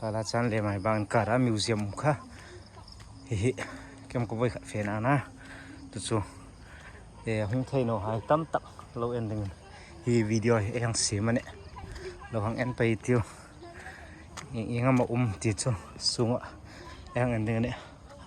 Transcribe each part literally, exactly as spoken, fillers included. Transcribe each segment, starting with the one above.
Ala chan le mai bang kara museum kha. Hi hi. Kem ko voi khat fe na na. Tu chu. E, hung thei naw hai tam tak lo en ding. Hi video hi hang si mani. Lo hang en pai tiu. Eng eng am a um ti chu. Sunga. Hang en ding ni.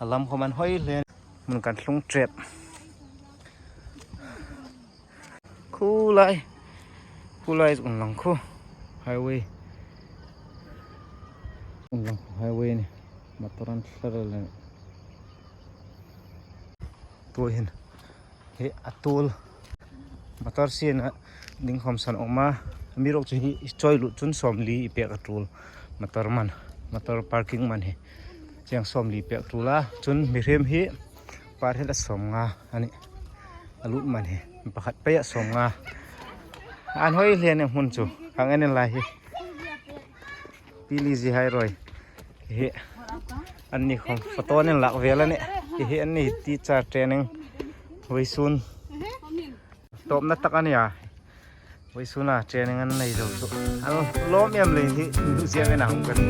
A lam khom an hoi le. Mun kan tlung trep. Khulai. Khulai un lang khu. Highway. Un lang highway ni. Motor an thlar le. Tu hin. Hi a tul. Motor siena ding khom san awm a. Mi ruok chu hi i chawi lut chun sawmli i pek a tul. Motor man. Motor parking man hi. Chiang sawmli pek tul a. Chun mihriem hi. Par hi la sawmnga a nih. A lut man hi. Pakhat pei a sawmnga. An hoi hle ni hmun chu. Hang en lai hi. Pi Lizzie hai ruoi. Hi. Anni khom photo an lak vel a nih. Hi anni teacher training. Vawisun. Tawpna tak a nih a. Vawisuna training an nei zo chu. An lawm em le hi, museum-a hung kan ni.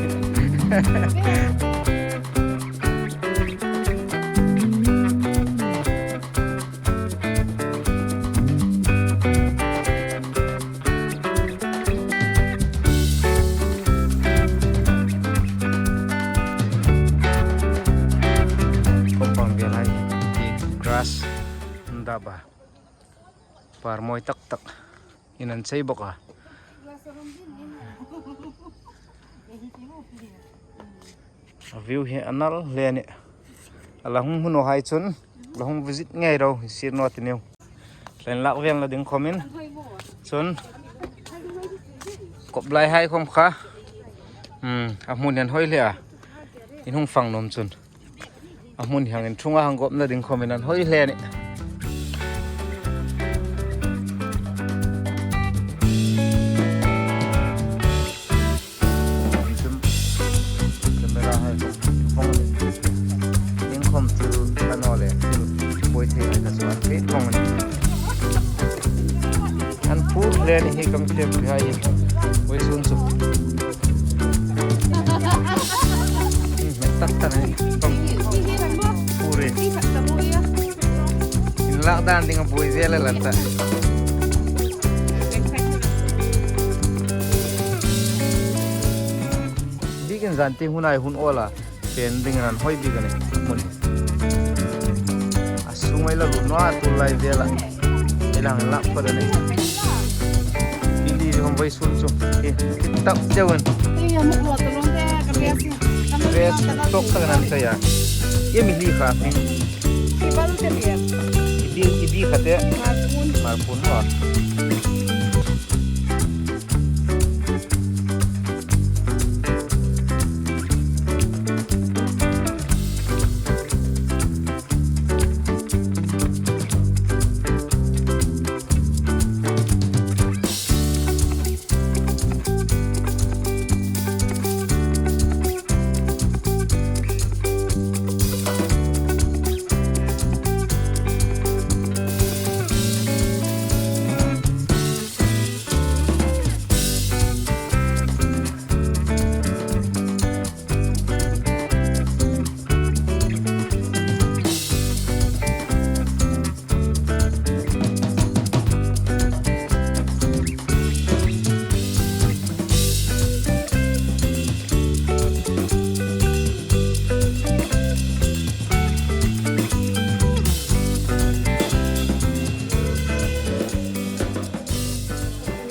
Compound vel hai, big grass, an dap a. Par mawi tak tak. In an chei bawk a. A view hi a nal hle a nih. A la hung hmu naw hai chun, la hung visit ngei ro, hi sir naw ti niu. Tlen lak vel na ding khomin. Chun, kop lai hai khom kha. Hmm, a hmun hi an hoi hle a. In hung fang nuom chun. A hmun hi hang inthunga hang gawpna ding khomin an hoi hle a nih. Camera hai khom. Ding khom chu ka naw le, chu buoi thei hai ka chu an pet vong a nih. An phur hle a nih hi kan fiam hai hi. Vawisun chu. Hmm, tak tak ni. Puri. In lak dan ding a buoi vel a la ta. Bikin zan ti hun ai hun ola. Pen ding an hoi bik a nih. Mun. A sung ai la lut naw a tul lai vel a. Ei lang lak phawt a nih. Pi Lizzie hom vawisun chu. Hi, hi tak cheu an. Ei, a muk lo ta lawm te, ka bia si. Ka bia si. Tok tak an chei a. Ei mi li kha. Hi bal te bia. Ibi, ibi kha te. Marpun. Marpun wa.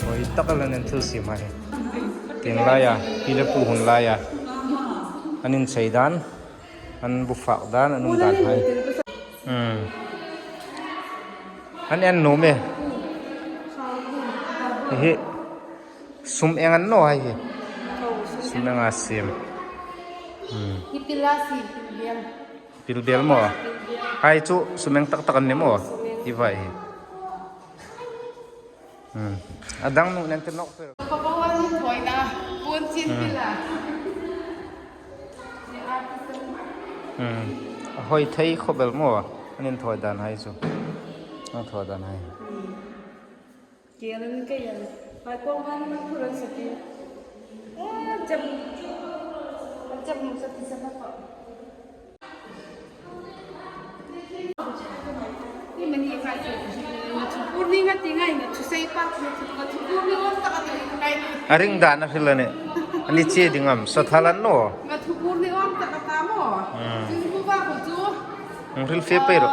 Hoi tak a la nen thil siem hai. Tin laia, pi le pu hun laia. An inchei dan, an bu fak dan, an um dan hai. Hmm. An en nuom e. Hi. Sum eng an naw hai hi. Sum eng a siem. Hmm. Hi pil a siem, pil bial. Pil bial maw. Pil bial. Hai chu sum eng tak tak an ni maw. Sum eng. Hi vai hi. Hmm. A dang nu nen te nawk fel. Papa wan thawi na, puon chin Hmm. pila. Hmm. A hoi thei khop el maw. An inthawi dan hai chu. An thawi dan hai. Kiel an kei an. Mai pawng han man phur an saki. Ah, jam. A ring dan a hril a nih. Ani che ding am, sa thalan naw. Hmm. Hung hril fe pei ro.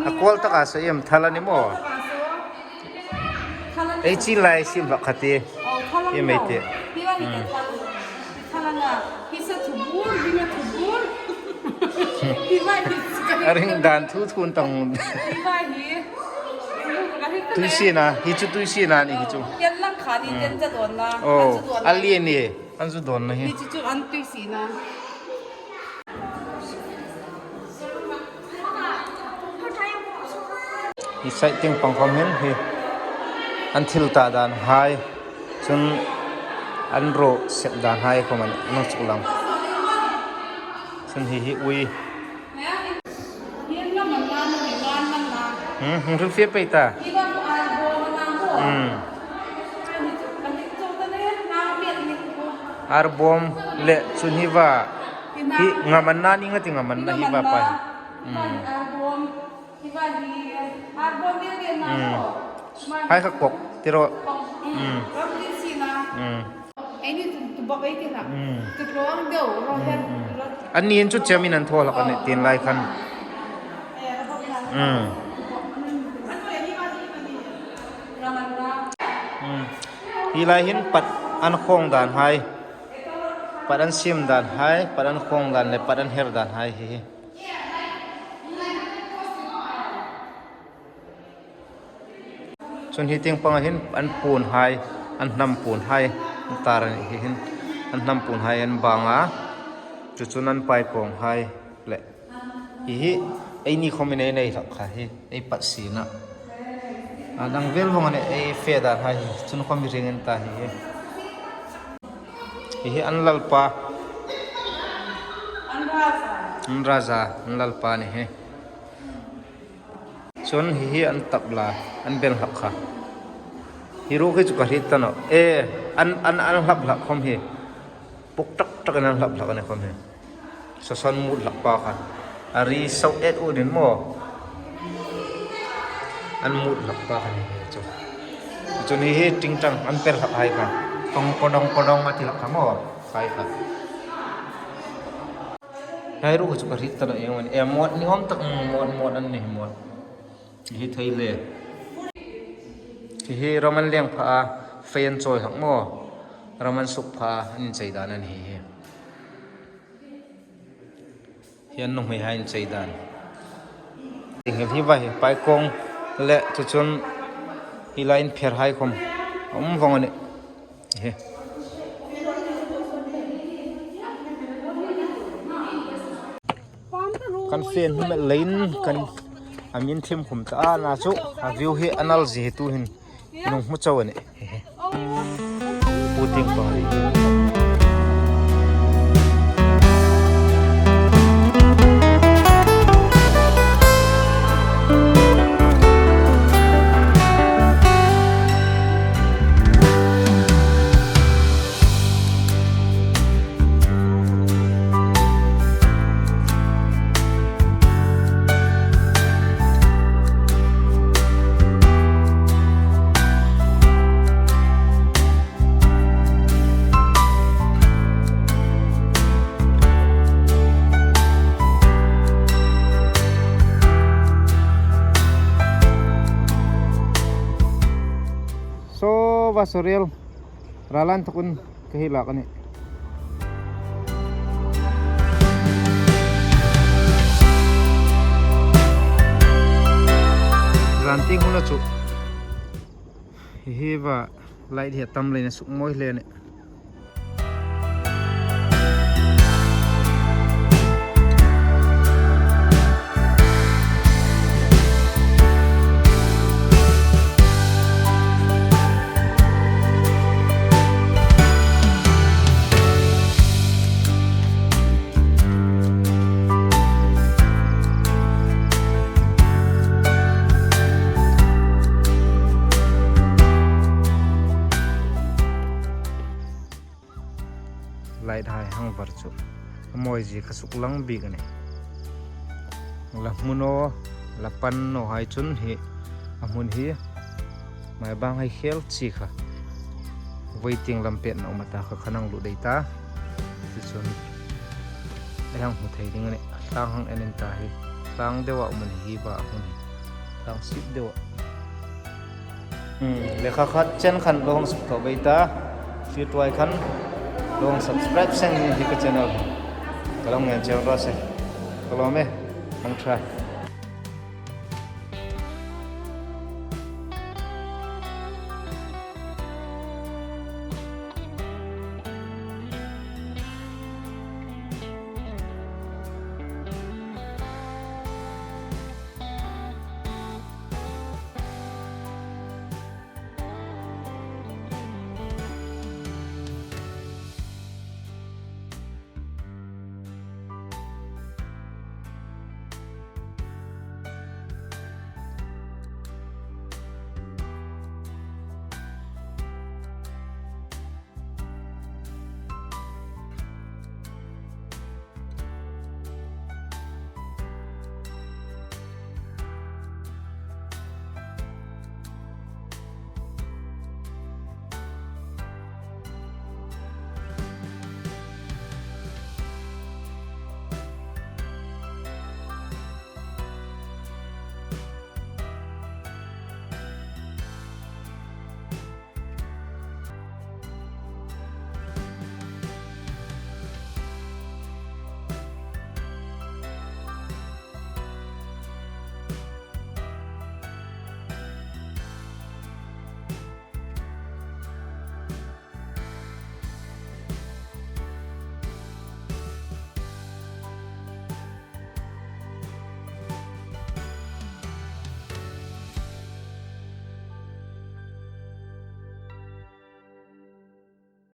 A kual taka sa em, thalan ni maw. Ei chin lai sim hlak kha ti. Em ei ti. Hmm. A ring dan thu thu an tang. Tui sina, hi chu tui sina ni hi chu. Hmm. Oh, a li ni, an zu dawn na hi. Hi chu chu an tui sina. Hi side tieng pang khom hin hi an thil ta dan hai, chun an ro sep dan hai khom an, an chuk lang. Chun hi hi ui. Hmm, hung hril fe pei ta. Hmm. Arbawm le chun hi va. Hi ngamanna ni nga ti ngamanna hi va pa. Hmm. Hmm. Hai kha kok ti ro. Hmm. Hmm. Hmm. Hmm, hmm. An ni in chu chiamin an thaw hlak a nih, tin lai khan. Hmm. Hmm. Hi lai hin pat an khawng dan hai. Pat an sim dan hai, pat an khawng dan le pat an her dan hai hi hi. Chun hi tieng panga hin an puon hai, an hnam puon hai an tar a nih hi hin, an hnam puon hai an bang a, chu chun an pai pawng hai le. Hi hi, eini khawmin ei nei hlak kha hi, ei pat sina. A dang vel vawng a nih, ei fe dan hai hi, chun khawm i ring an ta hi hi. Hi hi an lalpa. An raja, an lalpa ni hi. Chun hi hi an tabla, an bel hlak kha. Hi ruok hi chu ka hriet ta nawh. E, an, an, an hlap hlak khawm hi. Puk tak takin an hlap hlak a ni khawm hi. Sasan mut hlak pa kha. A ri sau et u nin maw. An mut hlak pa kha ni hi chu. Chun hi hi tingtang an pel hlak hai kha. Kong kodong kodong a ti hlak kha maw. Khai kha. Hai ruok chu ka hriet ta nawh, eng ni, e, mawt ni awm tak, mm, mawt, mawt an ni, mawt. Hi thei le. Hi hi ram an leng pha a, fei an chawi hlak maw. Ram an suk pha a, an inchei dan a ni hi. Hi an nuhmei hai inchei dan. Hi hi va hi, pai kawng le chu chun hi lai in pher hai khawm a um vawng a nih. Hi. Kan fe nuom el leiin kan a min thim khum ta a, na chu a view hi a nal zie tu hin nung hmu chau a nih. Hi hi. Pu ting pang a nih. Saw va saw rel. Ralan thawk un ka hi lak a nih. Zan tieng huna chu. Hi hi va light hi a tam leiin a suk mawi hle a nih. light hai hang var chu a mawi zie kha suklang bik a nih. La hmu naw, la pan naw hai chun hi a hmun hi Maibang hai khel chi kha. Voi tieng lam pet na um a ta kha khan hang lut dai ta. Chu chun ei hang hmu thei ding a nih. Tlang hang en in ta hi. Tlang deu a um a nih hi ba a hmun hi. Tlang sip deu a. Hmm, lekha khat chen khan lo hang suk tho bei ta. Hriet uai khan lo hang subscribe seng ni hi ka channel hi. Ka lo ngen cheu raw se. Ka lawm e. Hang try.